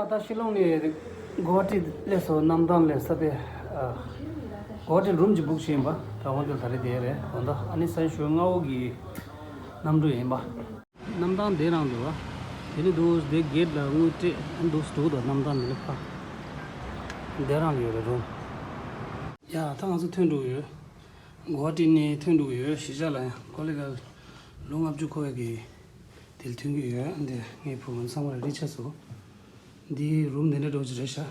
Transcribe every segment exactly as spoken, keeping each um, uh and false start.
ད་ཤི་ལོང་ནས་གོ་ཧ་ཊི་སླེབས་སོང་། གནམ་ཐང་སླེབས་ས་དེ། གོ་ཧ་ཊི་རུམ་གཅིག་བུག་བྱས་ཡིན་པ། ད་འོ་དེ་ད་རེས་དེ་རེད། འོ་ད་ཨ་ནི་ས་ཞོ་སྔ་བོ་གི་གནམ་གྲུ་ཡིན་པ། གནམ་ཐང་དེ་རང་འདུག་བ། དེ་ནི་འདུག་དེ་གེ་ཊི་ལ་དངུལ་སྤྲད། ཨ་ནི་འདུག་འགྲོ་གི་འདུག་གནམ་ཐང་དེ་ནི་ཕ། དེ་རང་ལ་ཡོད་རེད་རུམ། ཡ་ད་ང་ཚོ་ཐོན་འགྲོ་གི་ཡོད། གོ་ཧ་ཊི་ནས་ཐོན་འགྲོ་གི་ཡོད། གཞིས་ཆགས་ལ་ཡང་ཀོ་ལི་གྷལ་ལོ་ལྔ་བཅུ་འཁོར་བའི་གི་དེ་ལ་ཐོན་གི་ཡོད། འདི་ངའི་བུ་གུ་ཚང་མ་ལ་རེ་ཆ་སོ། འདི་རུམ་འདི་འདྲ་འགྲོ་གི་རེད་ཤག་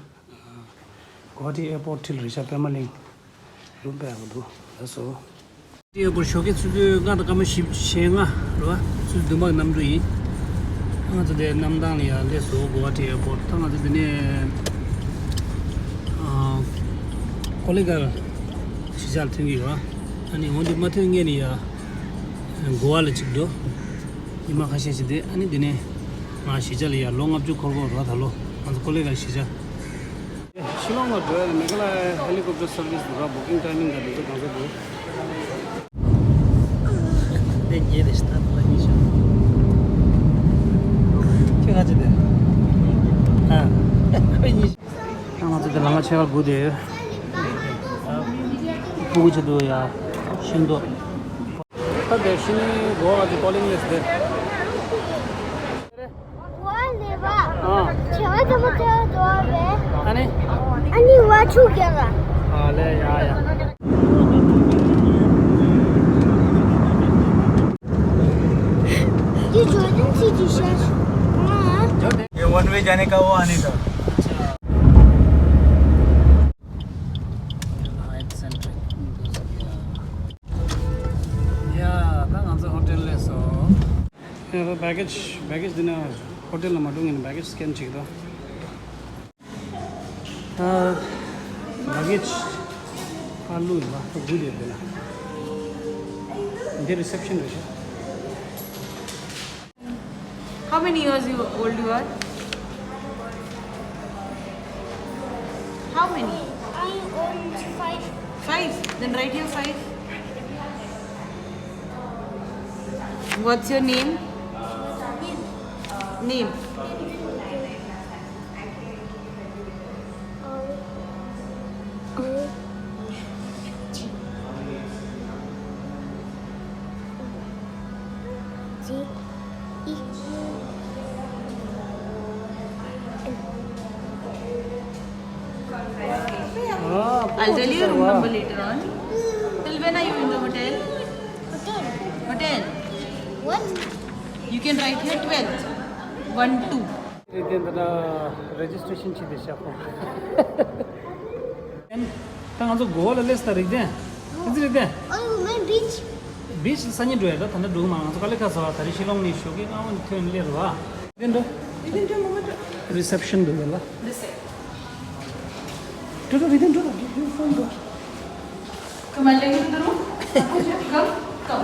གོ་ཧ་ཊི་ཨེར་པོར་ཊི་ལ་རེད་ཤག་པད་མ་གླིང་རུམ་པའི་ཨ་འདུག་ལགས་སོ། ཨེར་པོར་ཊི་ཞོགས་ཀས་ཆུ་ཚོད་ལྔ་དང་སྐར་མ་བཞི་བཅུ་ཞེ་ལྔ་རེད་བ། ཆུ་ཚོད་བདུན་པ་གི་གནམ་གྲུ་ཡིན། ང་ཚོ་དེ་གནམ་ཐང་ལ་ཡར་སླེབས་སོང་། གོ་ཧ་ཊི་ཨེར་པོར་ཊི། ད་ང་ཚོ་འདི་ནས་ཨ་ཀོ་ལི་གྷལ་གཞིས་ཆགས་ལ་ཐོན་གི་ཡོད། ཨ་ནི་འོ་འདི་མ་ཐོན་སྔོན་ནས་ཡར་གོ་ཝ་ལ་གཅིག་འགྲོ། ཉི་མ་ཁ་ཤས་ཤིག་བསྡད། ཨ་ནི་འདི་ནས་ང་གཞིས་ཆགས་ལ་ཡར་ལོ་ལྔ་བཅུ་འཁོར་གོ་ར། ད་ལོ་ང་ཚོ་ཀོ་ལི་གྷལ་གཞིས་ཆགས། ཤི་ལོང་ལ་འགྲོ་ཡ་ལ་མེ་གྷ་ལ་ཡ་ཧེ་ལི་ཀོབ་ཊར་སར་བིས་འདུག་ར། བུ་ཀིང་ཊའི་མིང་ག་དེ་ཚོ་གང་ཚོད་འདུག་དེ་ཉེ་རེ་ཤི་ད་ལ་ཉེ་ཤ། ཁྱོད་ག་ཚོད་དེ། ཨ། ཁོས་ཉེ་ཤ། ང་ཚོ་དེ་ལམ་ཁ་ཕྱེད་ཀ་སྒུག་བསྡད་ཡོད། སྤུ་གུ་ཆེ་འདུག་ཡ། ཤིན་ཏུ། ད་དེ་ཤི་ནི་གོ་བ་ཅིག་ཀོ་ལིང་ལེས་དེ། ཨ། ཨ་ནི། ཨ་ལས་ཡ་ཡ། ये one way जाने का, वो आने का। ཡ། ད་ང་ཚོ་ཧོ་ཊེལ་སླེབས་སོང་། ཡ། ད་བྷེ་གེ་ཇི་བྷེ་གེ་ཇི་འདི་ན་ཧོ་ཊེལ་ལ་མ་འགྲོ་ངེས་ནས་བྷེ་གེ་ཇི་སི་ཀེན་བྱེད་ཀྱི་འདུག་ད་བྷེ་གེ་ཇི་ཕར་བླུགས་ཡོད་པ། ད་སྒུག་བསྡད་ཡོད་ལ། འདི་རི་སེབ་ཤན་རེད་ཤག How many years you old you are? How many? I old five. Five? Then write here five. What's your name? Name. I'll tell you your room number later on. Till when are you in the hotel? Hotel. Hotel. What? You can write here twelve. One, two. རེད་དེ། འདི་ན་རེ་ཇི་སི་ཊེ་ཤན་བྱས་ཏེ་བཞག་གོ། ད་ང་ཚོ་གོ་བ་ལ་སླེབས་ད། རིག་ལྡན། ཨ་ཙི་རིག་ལྡན། Oh, we went beach. བྷི་ཆི་ལ་སང་ཉིན་འགྲོ་ཡ། ད་ད་ལྟ་འགྲོ་གི་མ། ང་ཚོ་དཀའ་ལས་ཁག་ཚ་བ། ད་རེས་ཤི་ལོང་ནས་ཞོགས་ཀས་སྔ་བོ་ནས་ཐོན་སླེབས་རེད་བ། རིག་ལྡན་འགྲོ། རི་སེབ་ཤན་འདུག་ཡ་ལ། འགྲོ་འགྲོ། རིག་ལྡན་འགྲོ་ལ། རིག་ལྡན་ཕོན་འགྲོ། Come, I'll take you to the room. Come, come.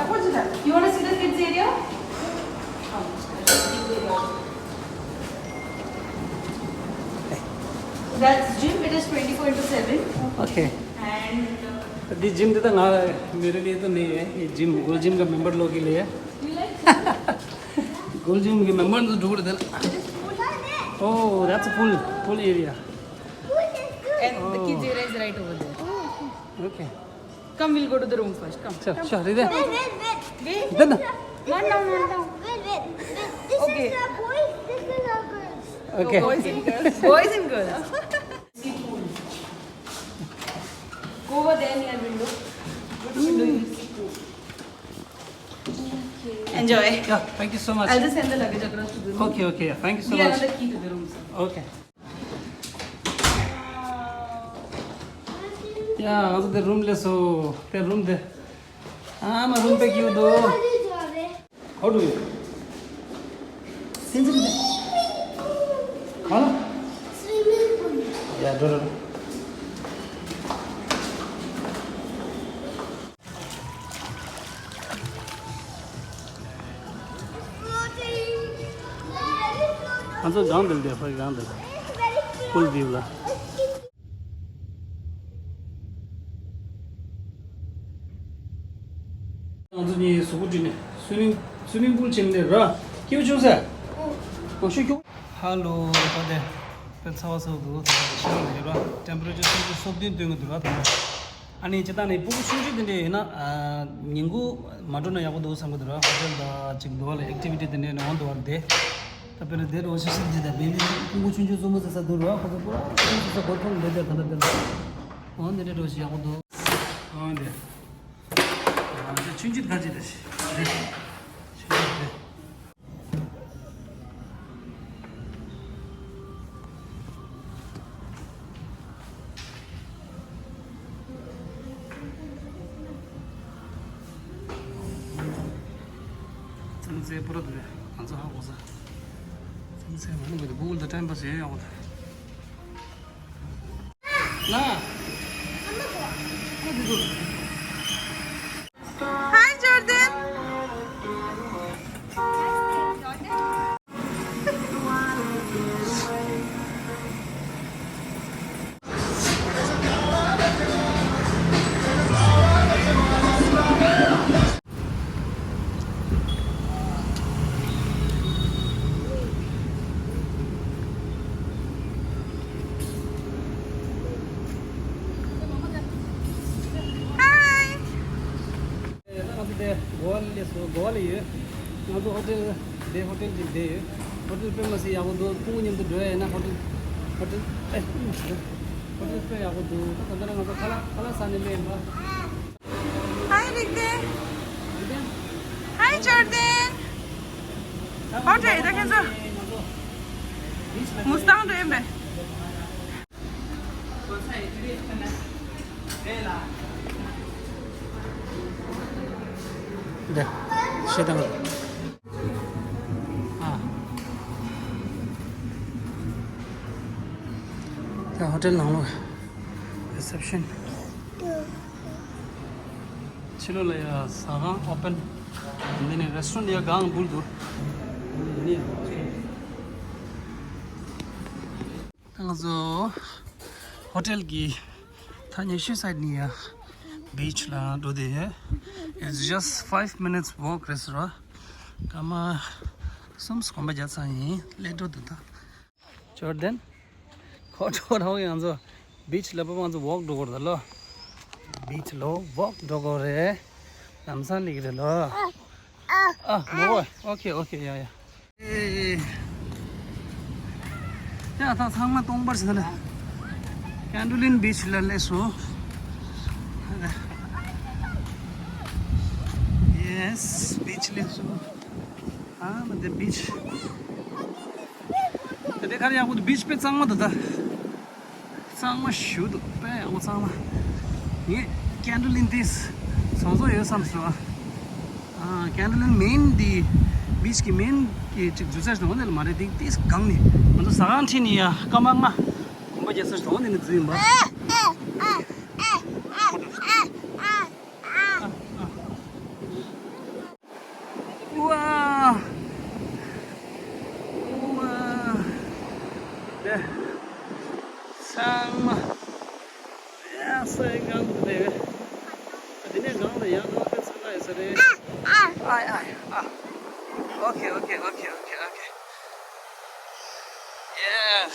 You wanna see the kids area? That's gym. It is twenty-four into seven. Okay. And, uh, འདི་ཇིམ་འདི་ད་ང་མེ་རི་ལི་ཏོ་ནས་ཡོད། འདི་ཇིམ། Gold Gym གི་མེམ་བར་ལོག་གི་ལས། You like gym? Gold Gym གི་མེམ་བར་འདི་འགྲོ་གི་རེད་ད། It is pool. Oh, that's a pool, pool area. And the kids area is right over there. Okay. Come, we'll go to the room first. Come. Sure, sure. Wait, wait, wait. Wait. Then. One down, one down. Wait, wait, wait. This is the boys, this is the girls. Okay. Boys and girls. Boys and girls. See pool. Go over there near window. Good window, you see pool. Enjoy. Yeah, thank you so much. I'll just send the luggage across to the room. Okay, okay. Yeah, thank you so much. We are the key to the room, sir. Okay. ཡ། ང་ཚོ་དེ་རུམ་སླེབས་སོང་། དེ་རུམ་དེ། ཨ་མ། རུམ་པེག་ཡོད་དོ། How do you? སེམས་ཅན་དེ། ཧ་ལ། ཡ། འགྲོ་འགྲོ། ང་ཚོ་སྒང་འདིར་བསྡད། ཕ་གི་སྒང་འདིར། ཕུལ་བིའུ་ལ། ང་ཚོ་གཉིས་གཟུགས་པོ་བསྒྲིགས་ནས་སུའི་མིང་། སུའི་མིང་པུལ་ཕྱིན་ནས་ར། སྐྱིད་པོ་བྱུང་ཟེར། ཨོ་ཤུ་ཁྱུག་ཧ་ལོ། ད་དེ། ཚ་བ་ཚ་བོ་འདུག་ད་ལྟ་ཤི་ནས་ཡོད་ར། ཊེམ་པེ་རེ་ཅར་སུམ་ཅུ་སོ་བདུན་སྟོན་གྱི་འདུག་ར། ད་ལྟ་ཨ་ནི་སྤྱིར་བཏང་ནས་སྤུ་གུ་ཆུང་ཆུང་དེ་འདྲས་ཡིན་ན་ཨ་ཉིན་གུང་མ་འགྲོ་ན་ཡག་པོ་འདུག་བསམ་གྱི་འདུག་ར། ཧོ་ཊེལ་དང་ཅིག་འདུག་བ་ལ་ཨེག་ཊི་བི་ཊི་དེ་འདྲས་ནས་འོང་འདུག་བ་ལ་དེ། ད་དཔེར་ན་དེ་འདྲ་བོ་ཞིག་ཤི་དེ་དང་བེ་བི་སྤུ་གུ་ཆུང་ཆུང་བཙུན་མོ་ཟེར་ས་འདུག་ར། ཁོ་ཚོ་པུ་ར་ཆུང་ཆུང་ས་སྒོ་མཐོང་འདྲ་འདྲ་ད་ལྟ་དེ་ལ་འོང་དེ་འདྲས་འགྲོ་ཞིག་ཡག་པོ་འདུག་འོང་དེ། ཨ་དེ་ཆུང་ཆུང་ཁ་ཅིག་རེད་ཤི་རེད་ཤི་རེད། ཚང་ཚེ་པོ་ར་དུ་རེད། ང་ཚོ་ཧ་གོ་ས། ཚང་ཚེ་མ་ནུ་གི་དུ་བུ་གུལ་དུ་ཊེམ་པ་སི་ཡོད་ཡོད་གོ་ད། ལ། Hi, Jordan. Hi. ད་ང་ཚོ་དེ་གོ་བ་ལ་སླེབས་སོང་། གོ་བ་ལ་ཡོད། ང་ཚོ་ཧོ་ཊེལ་དེ་ཧོ་ཊེལ་ཅིག་བསྡད་ཡོད། ཧོ་ཊེལ་དཔེ་མི་སྲིད་ཡག་པོ་འདུག་སྤུ་གུ་མཉམ་དུ་འགྲོ་ཡ་ཡིན་ན་ཧོ་ཊེལ་ཧོ་ཊེལ་ཨེ་ཧོ་ཊེལ་དཔེ་ཡག་པོ་འདུག་ད་ད་ལྟ་ང་ཚོ་ཁ་ལག་ཁ་ལག་ཟ་ནས་སླེབས་ཡིན་པ། Hi, རིག་ལྡན། Hi, Jordan. ཧོ་ཊེལ་ད་ཁྱེད་ཚོ་མུ་སི་ཏང་འགྲོ་ཡིན་པས། འདི་ཤེས་དང་། ཨ། ད་ཧོ་ཊེལ་ནང་ལོགས་རི་སེབ་ཤན། ཕྱི་ལོགས་ལ་ཡ་ཟ་ཁང་ཨོ་པན། འདི་ནས་རེ་སི་ཊོ་རན་ཡ་གང་འབུལ་འདུག་འདི་ནས། ད་ང་ཚོ་ཧོ་ཊེལ་གྱི་ཐག་ཉེ་ཤོས་སའིཌ་ནས་ཡ་བིཆ་ལ་འགྲོ་དེ། It's just five minutes walk རེད་ཟེར་བ། སྐར་མ་གསུམ་གོམ་པ་རྒྱག་ཚར་ཡིན། སླེབས་འགྲོ་འདུག་ད་ཇོར་ཌན་ཁོ་འགྲོ་རང་ཡང་ཚོ་བིཆ་ལ་པ་མང་ཚོ་ཝོག་འགྲོ་དགོས་རེད་ལོ། བིཆ་ལོ་ཝོག་འགྲོ་དགོས་རེད། ལམ་སང་སླེབས་ཀྱི་རེད་ལོ། ཨ་མོ་ཝོ། ཨོ་ཁེ་ཨོ་ཁེ། ཡ་ཡ། ཨེ། ཡ་ད་ཚང་མ་སྟོང་པར་ཟེར་ན། ཀན་ཌོ་ལིན་བིཆ་ལ་སླེབས་སོང་། ཡེས་བིཆ་སླེབས་སོང་། ཨ་མ་དེ་བིཆ། ད་དེ་ག་རེ་ཡག་པོ་འདུག་བིཆ་དཔེ་གཙང་མ་འདུག་ད། གཙང་མ་ཞེ་པོ་འདུག་དཔེ་ཡག་པོ་གཙང་མ། ངས་ཀན་ཌོ་ལིན་དེ་བཟོ་བཟོ་ཡོད་བསམ་སོང་ཨ། ཀན་ཌོ་ལིན་མེན་དེ་བིཆ་གི་མེན་གི་ཅིག་འཛུལ་ས་ཞིག་དང་དེ་ལ་མ་རེད། དེ་དེ་སྒང་ནས་ང་ཚོ་ཟ་ཁང་ཁྲིད་ནས་ཡ་སྐར་མ་ལྔ་གོམ་པ་རྒྱག་ས་ཞིག་དང་དེ་ནས་འཛུལ་ཡིན་པ། ཝ། ཝ། དེ། ཚང་མ། ཡ་སའི་སྒང་དུ་རེད། དེ་ནས་སྒང་ལ་ཡང་ནང་དེ་ཚང་མ་ཡོད་ས་རེད། ཨ་ཨ་ཨ། ཨོ་ཁེ་ཨོ་ཁེ་ཨོ་ཁེ་ཨོ་ཁེ་ཨོ་ཁེ། ཡེས།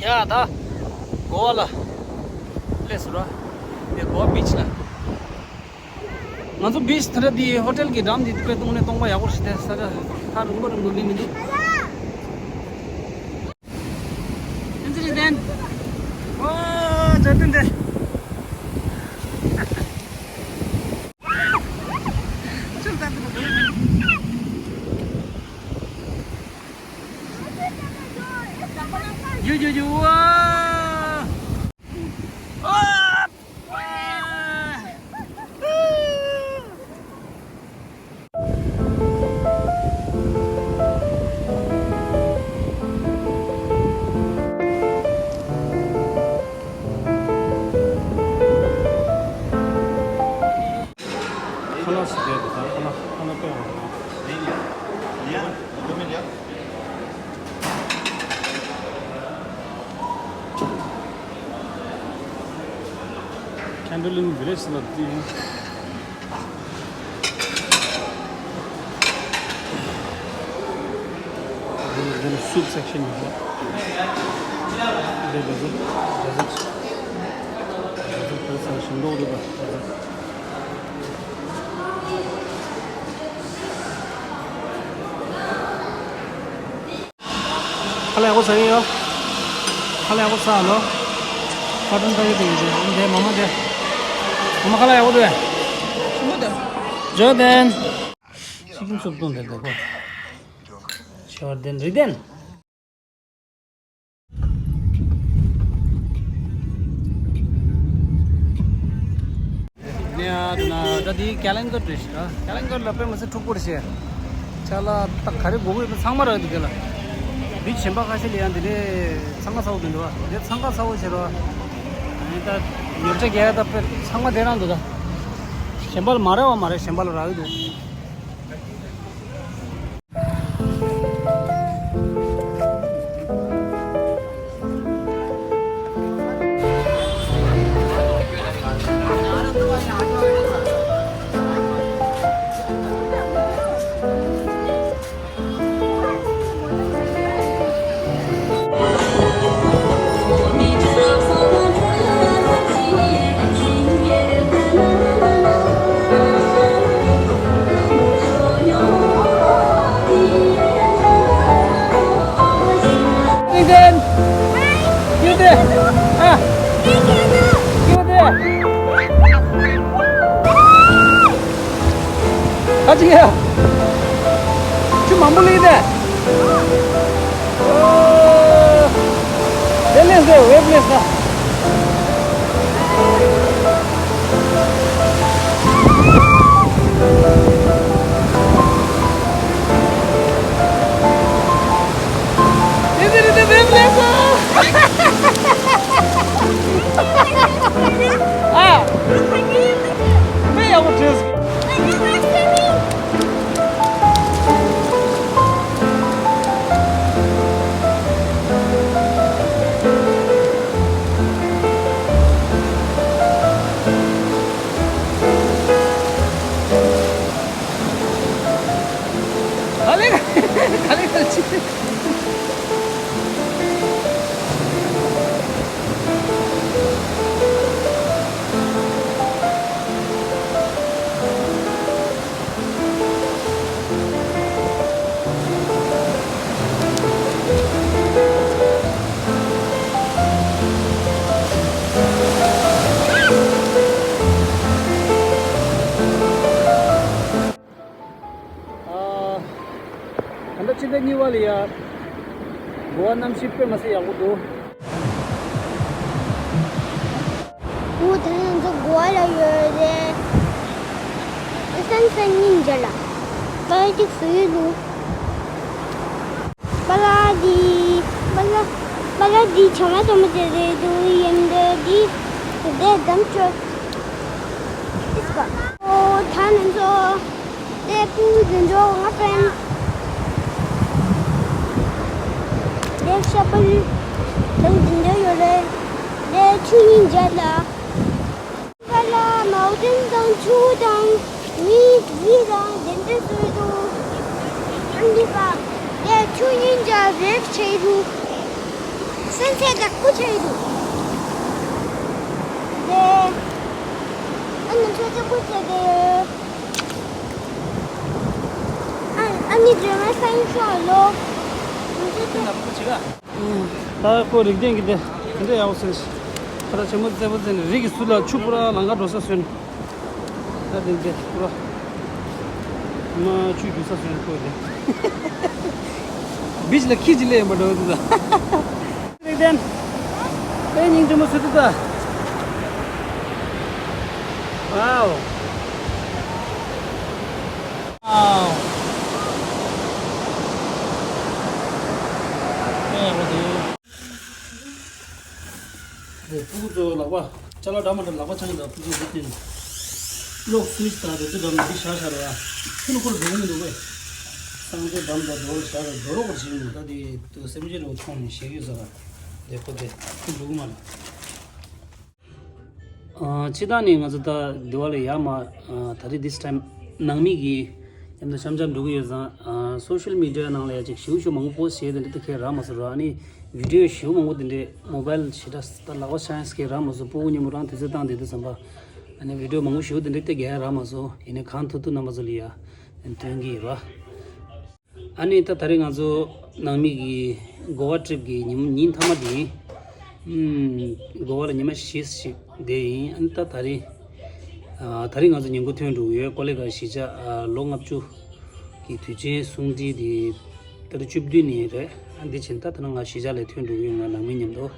ཡ་ད། གོ་བ་ལ། སླེབས་སོང་ར། དེ་གོ་བ་བིཆ་ལ། ང་ཚོ་བིཆ་དེ་འདྲ་དེ་ཧོ་ཊེལ་གྱི་འགྲམ་དེ་དཔེ་སྟོང་ནས་སྟོང་པ་ཡག་པོ་ཞིག་དེ་ས་ཆ་ཐག་རིང་པོ་རིང་པོ་སླེབས་མི་འདུག་ཨེན་ཅི་རི་ལྡན། ཨོ་ཇོར་ཌན་དེ། ཡོ་ཡོ་ཡོ། ཨ། ཁ་ལག་ཞིག་རྒྱག་དགོས། ད་ཁ་ལག་ཁ་ལག་དཔེ་ཡག་པོ་འདུག་ཡ། ཡ། ཀན་ཌོ་ལིན་བི་ལེ་ཇི་ལ་འདི་ཡིན། འདི་ནི་སུབ་སེག་ཤན་ཡིན། འདི་འདི་ཚོ་འདི་ཚོ་འདི་ཚོ་ཕར་ཚུར་ཞིམ་མདོག་འདུག་པ། ཁ་ལག་ཡག་པོ་ཟ་གི་ཡོད། ཁ་ལག་ཡག་པོ་ཟ་ལོ། ཀ་ཏོན་ལྟ་གི་འདུག་འདི་མ་མ་དེ། མ་མ་ཁ་ལག་ཡག་པོ་འདུག་ཞིམ་པོ་འདུག་ཇོ་ལྡན། ཤི་ཀིན་སུབ་བཏུང་དེ་འདུག་གོ་ཇོ་ལྡན་རིག་ལྡན། ནེ་ཨ་དུ་ན་ད་དེ་ཀ་ལན་གར་རེད་ཤག་ཀ་ལན་གར་ལ་དཔེ་མི་སྲིད་འཁྲུག་པོ་རེད་ཤག་ཅ་ལག་ད་ག་རེ་དགོས་ཀྱི་ཡོད་པ་ཚང་མ་རག་འདུག་དེ་ལ། མི་གཞན་པ་ཁ་ཤས་ལ་ཡང་དེ་འདྲའི་འཚང་ཁ་ཚ་བོ་མི་འདུག་བ། དེ་འདྲའི་འཚང་ཁ་ཚ་བོ་བྱེད་རོགས། ཨ་ནི་ད་ཉོ་ཆ་རྒྱག་ཡ་ད་དཔེ་ཚང་མ་དེ་རང་འདུག་ད་གཞན་པ་ལ་མ་རག་པ་མ་རེད། གཞན་པ་ལ་རག་གི་འདུག་ཨ་ཅི་ཡ། ཆུ་མང་པོ་ལེགས་ཏེ། ཨོ། དེ་ལས་ཟེར་ཝེབ་ལས་ཟེར། དེ་དེ་རེད་དེ་ཝེབ་ལས་ཟེར། ཨ། དཔེ་ཡག་པོ་བྲིས། ག་ལེ་ག་ལེ་ག་ལེ་ཅི། ཨ། ད་ལྟ་ཕྱི་ཟླ་གཉིས་པ་ལ་ཡ། གོ་བ་གནམ་གཤིས་དཔེ་མ་སྲིད་ཡག་པོ་འདུག་འོ་ད་ང་ཚོ་གོ་བ་ལ་ཡོད་རེད། སང་སང་ཉིན་མཇལ་ལ། པ་ཏིག་སུ་ཡོད་འདུག་པ་ལགས་འདི། པ་ལགས། པ་ལགས་འདི་བྱ་མ་དོ་མ་དེ་རེད་འདུག་ཡིན་འདི་འདི་འདི་འདམ་ཆོག་ཨིས་པ། ཨོ་ད་ང་ཚོ་དེ་ཕུ་འདི་འཇོག་ང་ཕན། དེ་ཤ་པ་ལི་དང་འདི་འདྲ་ཡོད་རེད། དེ་ཆུ་ཡིན་མཇལ་ལ། ཁ་ལ་མའོ་ཏན་དང་ཆུ་དང་མི་རི་དང་དེ་འདྲ་ཟེར་འདུག་ཨ་ནི་པ། དེ་ཆུ་ཡིན་ཅག་རེབ་ཆེ་རུ། སེམས་ཚེ་དག་པོ་ཆེ་རུ། དེ། ཨ་ནི་ཆུ་ཆེན་པོ་ཆེ་དེ། ཨ་ཨ་ནི་སྒྲོལ་མ་སང་ཤོག་ལོ། ད་ཁོ་རིག་ལྡན་གྱི་དེ་དེ་འདྲ་ཡག་པོ་ཟེར། ཁ་ད་ཆེན་མོ་རྩེ་པོ་ཟེར་ནས་རི་གི་ཟུར་ལ་ཆུ་པུ་ར་ལང་ཀ་འགྲོ་ས་སོན། ད་དེ་འདྲ་པུ་ར་མ་ཆུ་རྒྱུག་ས་སོན་ཁོ་དེ། བིཆ་ལ་ཁྱི་ཅིག་སླེབས་ཡོང་པ་འདྲ་བོ་འདུག་ད། རིག་ལྡན། དཔེ་སྙིང་རྗེ་མོ་ཟེར་འདུག་ད། ཝའོ། ཨའོ། ཨེ་འོ་དེ། དེ་ཕྲུ་གུ་ཚོ་ལག་པ་ཅ་ལག་འདྲ་མ་འདྲ་ལག་པ་འཆང་གི་འདུག་ཕྲུ་གུ་ཚོ་དེ་གློག་སུའིཆ་དང་དེ་ཚོ་འདྲ་མ་འདི་བཞག་བཞག་རེད་བ། ཁྱོད་ནི་ཁོར་འགྲོ་གི་མི་འདུག་པས། སང་ཚོ་འདྲ་མ་འདྲ་འགྲོ་བཞག་རེད་འགྲོ་རོགས་པར་བྱེད་ཀྱི་འདུག་ད་དེ་དུ་སེམས་ཅན་རེ་བ་མཐོང་ནས་བཞེས་ཀྱི་ཡོད་ས་ར། དེ་ཁོ་དེ་ཁོ་འགྲོ་གི་མ་རེད། ཨ། སྤྱིར་བཏང་ནས་ང་ཚོ་ད་དི་ཝ་ལི་ཡར་མར། ཨ། ད་རེས་this time ནང་མི་གི་ དེ་འདྲ་འཆམ་འཆམ་འགྲོ་གི་ཡོད་ཙང་། ཨ། སོ་ཤལ་མི་ཌི་ཡ་ནང་ལ་ཡ་ཅིག་ཞིའུ་ཞིའུ་མང་པོ་པོ་སི་བྱས་དེ་འདྲ་ད་ཁྱེད་རག་མ་སོང་ར། ཨ་ནི་བི་ཌི་ཡོ་ཞིའུ་མང་པོ་དེ་འདྲས་མོ་བྷལ་ཞེ་དྲག་ད་ལག་པ་ཤ་ཡང་སྐད་རག་མ་སོང་། སྤུ་གུ་མཉམ་པོ་རང་དུས་ཚོད་བཏང་བསྡད་དུས་ཙམ་པ། ཨ་ནི་བི་ཌི་ཡོ་མང་པོ་ཞིའུ་དེ་འདྲས་ད་རྒྱག་ཡ་རག་མ་སོང་། ཡིན་ནའི་གང་ཐུབ་ཐུབ་རྣམ་པ་ཚོ་ལ་ཡ་སྟོན་གི་ཡོད་ར། ཨ་ནི་ད་ད་རེས་ང་ཚོ་ནང་མི་གི་གོ་བ་ཊི་རིབ་གི་ཉིན་ཉིན་མཐའ་མ་དེ་ཡིན། ཨུམ། གོ་བ་ལ་ཉི་མ་བཞི་ཞིག་བསྡད་ཡིན། ཨ་ནི་ད་ད་རེས། ཨ། ད་རེས་ང་ཚོ་ཉིན་གུང་ཐོན་འགྲོ་གི་ཡོད། ཀོ་ལི་གྷལ་གཞིས་ཆགས། ཨ། ལོ་ལྔ་བཅུ་གི་དུས་ཆེན་སྲུང་བརྩི་དེ་ད་རེས་བཅུ་བདུན་ཉིན་རེད། ཨ། འདི་ཕྱིན་ད་ད་ནང་ང་གཞིས་ཆགས་ལ་ཐོན་འགྲོ་གི་ཡོད། ང་ནང་མི་མཉམ་དུ།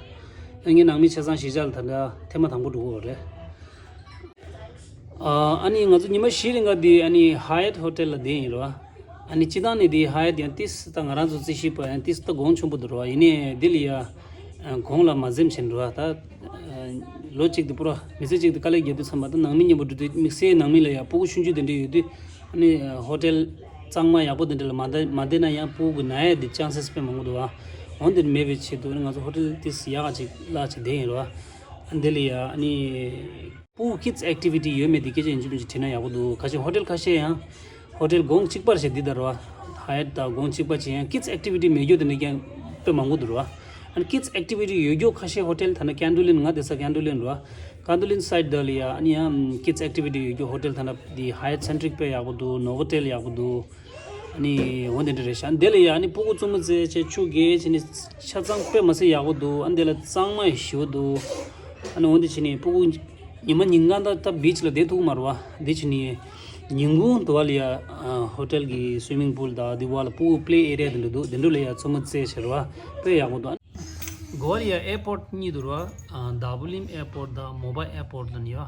ཨ། ངའི་ནང་མི་ཆ་ཚང་གཞིས་ཆགས་ལ་ད་ལྟ་ཐེངས་མ་དང་པོ་འགྲོ་གི་ཡོད་རེད། ཨ། ཨ་ནི་ང་ཚོ་ཉི་མ་བཞི་རིང་ག་དེ་ཨ་ནི་ཧ་ཡ་ཊི་ཧོ་ཊེལ་ལ་བསྡད་ཡིན་རོ། ཨ་ནི་སྤྱི་བཏང་ནས་དེ་ཧ་ཡ་ཊི་ཡང་ཏིས་ད་ང་རང་ཚོ་རྩིས་ཞིབ་པ་ཡང་ཏིས་ད་གོང་ཆེན་པོ་འདུག་རོ། ཡིན་ནའི་དེ་ལ་ཡ་གོང་ལ་མ་འཛེམ་བྱེད་རོ། ད་ལོ་གཅིག་དེ་པུ་ར་མི་ཚེ་གཅིག་དེ་དཀའ་ལས་རྒྱག་དུས་ཙམ་པ་ད་ནང་མི་མཉམ་པོ་འགྲོ་དུས་དམིགས་བསལ་ནང་མི་ལ་ཡ་སྤུ་གུ་ཆུང་ཆུང་དེ་འདྲ་ཡོད་དུས། ཨ་ནི་ཧོ་ཊེལ་གཙང་མ་ཡག་པོ་དེ་འདྲ་ལ་མ་བསྡད་མ་བསྡད་ན་ཡང་སྤུ་གུ་ན་ཡ་དེ་ཅན་སེས་དཔེ་མང་པོ་འདུག་ཨ། འོན་ཏེ་མེད་པའི་ཆེད་དུ་ང་ཚོ་ཧོ་ཊེལ་ཏིས་ཡག་ག་ཅིག་ལ་ཅིག་བསྡད་ཡིན་རོ། ཨ་འདི་ལ་ཡ་ཨ་ནི། སྤུ་གུ་ཀིཌ་ཨེག་ཊི་བི་ཊི་ཡོད་མེད་དེ་སྐད་ཆ་ཡིན་གཅིག་མིན་གཅིག་དྲིས་ན་ཡག་པོ་འདུག་ཁ་ཤས་ཧོ་ཊེལ་ཁ་ཤས་ཡང་ཧོ་ཊེལ་གོང་གཅིག་པར་བྱས་འདི་ལྟར་བ། ཧ་ཡ་ཊི་དང་གོང་གཅིག་པ་བྱས་ཡང་ཀིཌ་ཨེག་ཊི་བི་ཊི་མེད་རྒྱུ་དེ་འདྲ་ཀྱང་དཔེ་མང་པོ་འདུག་ར། ཨ་ནི་ཀིཌ་ཨེག་ཊི་བི་ཊི་ཡོད་རྒྱུ་ཁ་ཤས་ཧོ་ཊེལ་ཐ་ན་ཀན་ཌོ་ལིན། ང་བསྡད་ས་ཀན་ཌོ་ལིན་ར། ཀན་ཌོ་ལིན་སའིཌ་དེ་ལ་ཡ་ཨ་ནི་ཡང་ཀིཌ་ཨེག་ཊི་བི་ཊི་ཡོད་རྒྱུ་ཧོ་ཊེལ་ཐ་ན་དེ་ཧ་ཡ་ཊི་སེན་ཊི་རིག་དཔེ་ཡག་པོ་འདུག་ནོ་ཝོ་ཊེལ་ཡག་པོ་འདུག་ཨ་ནི་འོ་དེ་འདྲ་རེད་ཤག་འདི་ལ་ཡ་ཨ་ནི་སྤུ་གུ་རྩེད་མོ་རྩེ་བྱས་ཆུ་རྐྱལ་བྱས་ནས་ཆ་ཚང་དཔེ་མི་སྲིད་ཡག་པོ་འདུག་ཨ་འདི་ལ་གཙང་མ་ཞེ་པོ་འདུག་ཨ་ནི་འོ་འདི་བྱས་ནས་སྤུ་གུ་ཉི་མ་ཉིན་གང་ད་ལྟ་བིཆ་ལ་བསྡད་ཐུབ་མ་རེད་བ། འདི་བྱས་ནས་ཉིན་གུང་དུ་བ་ལ་ཡ་ཨ་ཧོ་ཊེལ་གི་སུའི་མིང་པུལ་དང་འདི་བ་ལ་སྤུ་གུ་པི་ལེ་ཨེ་རི་ཡ་དེ་འདྲ་འདུག་དེ་འདྲ་ལ་ཡ་རྩེད་མོ་རྩེ་བྱས་རེད་བ། དཔེ་ཡག་པོ་འདུག་གོ་བ་ལ་ཡ་ཨེར་པོར་ཊི་གཉིས་འདུག་ར། ཨ་དཱ་བུ་ལིམ་ཨེར་པོར་ཊི་དང་མོ་པ་ཨེར་པོར་ཊི་ལ་ནི་ཡ། ཨ་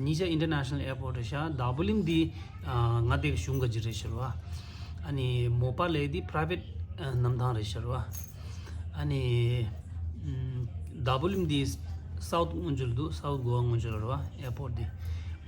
གཉིས་ཆ་ཨིན་ཊར་ནེ་ཤ་ནལ་ཨེར་པོར་ཊི་རེད་ཤག་དཱ་བུ་ལིམ་འདི་ཨ་ང་དེ་གཞུང་ག་ཅི་རེད་ཤག་ར། ཨ་ནི་མོ་པ་ལ་འདི་པི་རའི་ཝེཊ་ཨ་གནམ་ཐང་རེད་ཤག་ར། ཨ་ནི་ཨམ་དཱ་བུ་ལིམ་འདི་སའུཐ་སྔོན་ཆུ་ལ་འདུག་སའུཐ་གོ་བ་སྔོན་ཆུ་ལ་ར་ཨེར་པོར་ཊི་འདི།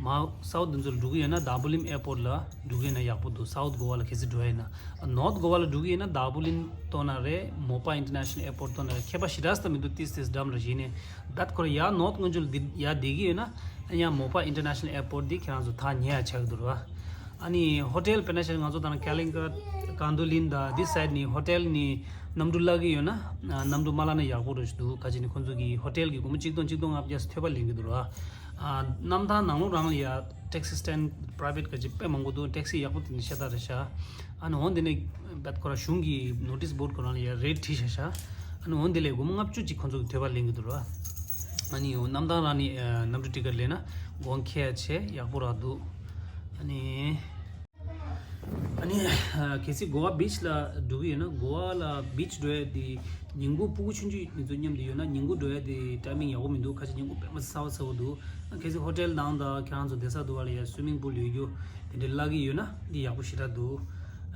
མ་སའུཐ་འདི་ཚོ་ལ་འགྲོ་གི་ཡོད་ན་དཱ་བུ་ལིམ་ཨེར་པོར་ཊི་ལ་འགྲོ་གི་ཡོད་ན་ཡག་པོ་འདུག་སའུཐ་གོ་བ་ལ་གལ་སྲིད་འགྲོ་ཡ་ཡིན་ན། ནོརཐ་གོ་བ་ལ་འགྲོ་གི་ཡིན་ན་དཱ་བུ་ལིམ་ཐོག་ན་རེད། མོ་པ་ཨིན་ཊར་ནེ་ཤ་ནལ་ཨེར་པོར་ཊི་ཐོག་ན་རེད། ཁྱད་པར་ཞེ་དྲག་ཙམ་མི་འདུག་ཏིས་ཏིས་འགྲམ་རེད། གཞི་ནས་ད་ཁོ་ར་ཡ་ནོརཐ་སྔོན་ཆུ་ལ་འདི་ཡ་བསྡད་ཀྱི་ཡོད་ན་ཡང་མོ་པ་ཨིན་ཊར་ནེ་ཤ་ནལ་ཨེར་པོར་ཊི་འདི་ཁྱེད་རང་ཚོ་ཐག་ཉེ་ཡ་ཆགས་ཀྱི་འདུག་ར། ཨ་ནི་ཧོ་ཊེལ་དཔེར་ན་ཆ་ང་ཚོ་ད་ནང་ཀ་ལིང་ག་ཀན་ཌོ་ལིན་དང་འདི་སའིཌ་ནས་ཧོ་ཊེལ་ནས་གནམ་གྲུ་བརླག་གི་ཡོད་ན་གནམ་གྲུ་མ་བརླག་ན་ཡག་པོ་རེད་ཞུ་འདུག་ག་ཅི་ནས་ཁོང་ཚོ་གི་ཧོ་ཊེལ་གི་སྒོར་མོ་གཅིག་སྟོང་གཅིག་སྟོང་ལྔ་བརྒྱ་ཐོལ་པ་ལེན་གྱི་འདུག་ར། ཨ་གནམ་ཐང་ནང་ལོགས་རང་ལ་ཡ་ཊེག་སི་སི་ཊེན་ཌ་པི་རའི་ཝེཊ་ག་ཅི་དཔེ་མང་པོ་འདུག་ཊེག་སི་ཡག་པོ་དེ་འདྲ་ཤ་སྟག་རེད་ཤག་ཨ་ནི་འོ་འདི་ནས་བད་ཁོ་ར་གཞུང་གི་ནོ་ཊིས་བོར་ཌི་ཁོ་རང་ལ་ཡ་རེཊ་བྲིས་ཤག་ཤག་ཨ་ནི་འོ་འདི་ལས་སྒོར་མོ་ལྔ་བཅུ་ཅིག་ཁོང་ཚོ་གི་ཐོལ་པ་ལེན་གྱི་འདུག་ར། ཨ་ནི་འོ་གནམ་ཐང་རང་ནས་ཨ་གནམ་གྲུ་ཊི་ཀེཊ་ལེན་ན་གོང་ཁེ་ཡ་ཆེ་ཡག་པོ་རག་འདུག་ཨ་ནི། ཨ་ནི་གལ་སྲིད་གོ་བ་བིཆ་ལ་འགྲོ་གི་ཡོད་ན་གོ་བ་ལ་བིཆ་འགྲོ་ཡ་དེ་ཉིན་གུང་སྤུ་གུ་ཆུང་ཆུང་མི་ཚོ་མཉམ་དུ་ཡོད་ན་ཉིན་གུང་འགྲོ་ཡ་དེ་ཊའི་མིང་ཡག་པོ་མི་འདུག་ཁ་ཤས་ཉིན་གུང་དཔེ་མི་སྲིད་གསར་པ་གསར་པ་འདུག་གལ་སྲིད་ཧོ་ཊེལ་ནང་དང་ཁྱེད་རང་ཚོ་བསྡད་ས་དུ་བ་ལ་ཡ་སུའི་མིང་པུལ་ཡོད་རྒྱུ་དེ་འདྲ་བརླག་གི་ཡོད་ན་འདི་ཡག་པོ་ཞེ་དྲག་འདུག་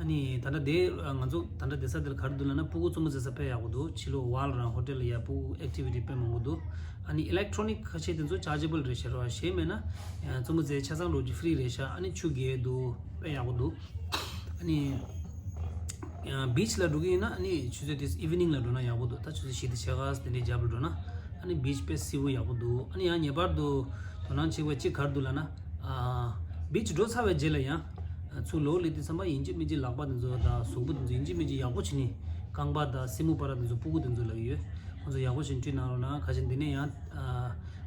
ཨ་ནི་ད་ལྟ་དེ་ང་ཚོ་ད་ལྟ་བསྡད་ས་དེ་ལ་ག་རེ་འདུག་ལབ་ན་སྤུ་གུ་རྩེད་མོ་རྩེ་ས་དཔེ་ཡག་པོ་འདུག་ཕྱི་ལོགས་ཝལ་རང་ཧོ་ཊེལ་ལ་ཡ་སྤུ་གུ་ཨེག་ཊི་བི་ཊི་དཔེ་མང་པོ་འདུག་ཨ་ནི་ཨི་ལེག་ཊོ་རོ་ནིག་ཁ་ཤས་དེ་ཚོ་ཅར་ཇེ་བལ་རེད་ཤག་ར། གཞན་མེད་ན་རྩེད་མོ་རྩེ་ཆ་ཚང་འགྲོ་རྒྱུ་ཧྥི་རི་རེད་ཤག་ཨ་ནི་ཆུ་རྐྱལ་འདུག་དཔེ་ཡག་པོ་འདུག་ཨ་ནི་བིཆ་ལ་འགྲོ་གི་ཡིན་ན་ཨ་ནི་ཆུ་ཚོད་དེ་ཨི་ཝི་ནིང་ལ་འགྲོ་ན་ཡག་པོ་འདུག་ད་ཆུ་ཚོད་བཞི་དང་ཕྱེད་ཀ་དེ་འདྲའི་རྒྱབ་ལ་འགྲོ་ན་ཨ་ནི་བིཆ་དཔེ་བསིལ་པོ་ཡག་པོ་འདུག་ཨ་ནི་ཡང་ངེས་པར་དུ་དོ་སྣང་བྱེད་པ་གཅིག་ག་རེ་འདུག་ལབ་ན། ཨ་བིཆ་འགྲོ་ཚར་བའི་རྗེས་ལ་ཡང་ཚུར་ལོག་སླེབས་དུས་ཙམ་པ་ཡིན་གཅིག་མིན་གཅིག་ལག་པ་དེ་ཚོ་དང་གཟུགས་པོ་དེ་ཚོ་ཡིན་གཅིག་མིན་གཅིག་ཡག་པོ་བྱས་ནས་རྐང་པ་དང་སེན་མོ་བར་དེ་ཚོ་སྤུ་གུ་དེ་ཚོ་ལབ་ཀྱི་ཡོད། ཁོང་ཚོ་ཡག་པོ་བྱས་ནས་བཀྲུས་གནང་རོགས་གནང་། ཁ་ཤས་འདི་ནས་ཡང་ཨ་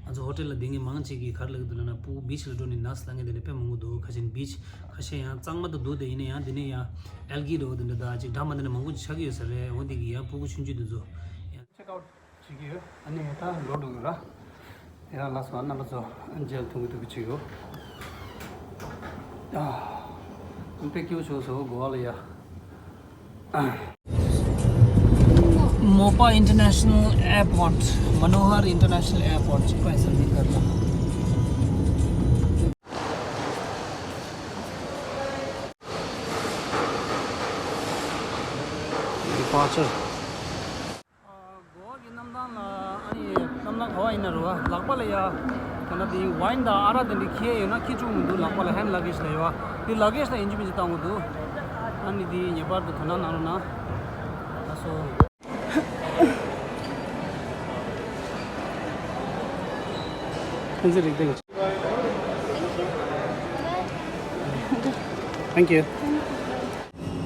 ང་ཚོ་ཧོ་ཊེལ་ལ་བསྡད་མཁན་མང་ཆེ་གིས་ག་རེ་ལབ་ཀྱི་འདུག་ལབ་ན་སྤུ་གུ་བིཆ་ལ་འགྲོ་ནས་ནགས་ལབ་མཁན་དེ་འདྲ་དཔེ་མང་པོ་འདུག་ཁ་ཤས་བིཆ་ཁ་ཤས་ཡང་གཙང་མ་དང་འདུག་དེ་ཡིན་ན་ཡང་འདི་ནས་ཡང་ཨལ་གི་འདྲ་བོ་དེ་འདྲ་དང་ཅིག་འདྲ་མི་འདྲ་ན་མང་པོ་ཅིག་ཆགས་ཀྱི་ཡོད་ས་རེད། འོ་འདི་གི་ཡང་སྤུ་གུ་ཆུང་ཆུང་དེ་ཚོ་ཡང་ཅེག་ཨའུཊ་བྱེད་ཀྱི་ཡོད། ཨ་ནི་ད་ལོག་འགྲོ་གི་ར། ཡང་ལགས་སོ། རྣམ་པ་ཚོ་མཇལ་ཐུབ་ཀྱི་འདུག་གི་ཅིག་ཡོད། ཨ་དཔེ་སྐྱིད་པོ་བྱུང་སོང་གོ་བ་ལ་ཡ། Mopa International Airport, Manohar International Airport, ཅིག་པ་ཡིན་ས་མི་གར་ལ། Departure. གོ་བ་གི་གནམ་ཐང་ལ་ཨ་ནི་གནམ་ཐང་ག་བ་ཡིན་ན་རུ་བ་ལག་པ་ལ་ཡ་ད་ན་དེ་ཝའིན་དང་ཨ་རག་དེ་འདྲ་འཁྱེར་ཡོད་ན་འཁྱེར་བཅུག་མི་འདུག་ལག་པ་ལ་ཧེན་ཌི་ལག་གེ་ཇི་ལ་ཡོད་བ། དེ་ལག་གེ་ཇི་ལ་ཡིན་གཅིག་མིན་གཅིག་བཏང་དགོས་འདུག་ཨ་ནི་དེ་ངེས་པར་དུ་དོ་སྣང་གནང་རོགས་གནང་། ལགས་སོ། ཐུགས་རྗེ་ཆེ། Thank you.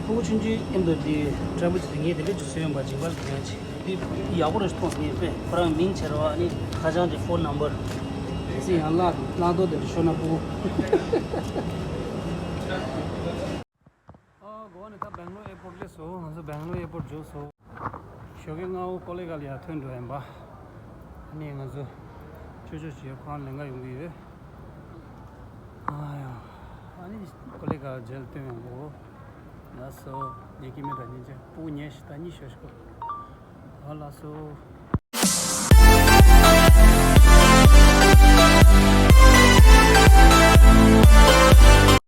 ཕྲུ་གུ་ཆུང་ཆུང་ཨེམ་དུ་དེ་ཊེ་བལ་ཅིག་དེ་ངས་དེ་འདྲ་ཅིག་བཟོས་ཡོང་པ་ཇིང་བལ་གི་ཡང་ཆེ་དེ་ཡག་པོ་རེད་མཐོང་ངས་དཔེ་ཁོ་རང་མིང་ཆེ་ར་བ་ཨ་ནི་ཁ་བྱང་དེ་ཕོན་ནམ་བར་དེ་ཚོ་ཡང་བཀླགས་བཀླགས་མདོག་དེ་འདྲ་ཤོར་ན་ཕྲུ་གུ། ཨ་གོ་བ་ནས་ད་སྦེང་ལོར་ཨེར་པོར་སླེབས་སོང་། ང་ཚོ་སྦེང་ལོར་ཨེར་པོར་འབྱོར་སོང་། ཞོགས་ཀས་སྔ་པོ་ཀོ་ལི་གྷལ་ཡར་ཐོན་འགྲོ་ཡིན་པ། ཨ་ནི་ང་ཚོ་ཆོས་ཕྱོགས་བྱས་ཁོ་རང་ལེན་ག་ཡོང་གི་ཡོད། ཨ་ཡ། ཨ་ནི་ཀོ་ལི་གྷལ་མཇལ་ཐོན་ཡོང་གོ། ལགས་སོ། ཉལ་གི་མེད་ད་ཉིན་ཅན་སྤུ་གུ་ཉལ་ཤི་ད་གཉིད་ཤོར་ཤི་གོ། ཨ་ལགས་སོ།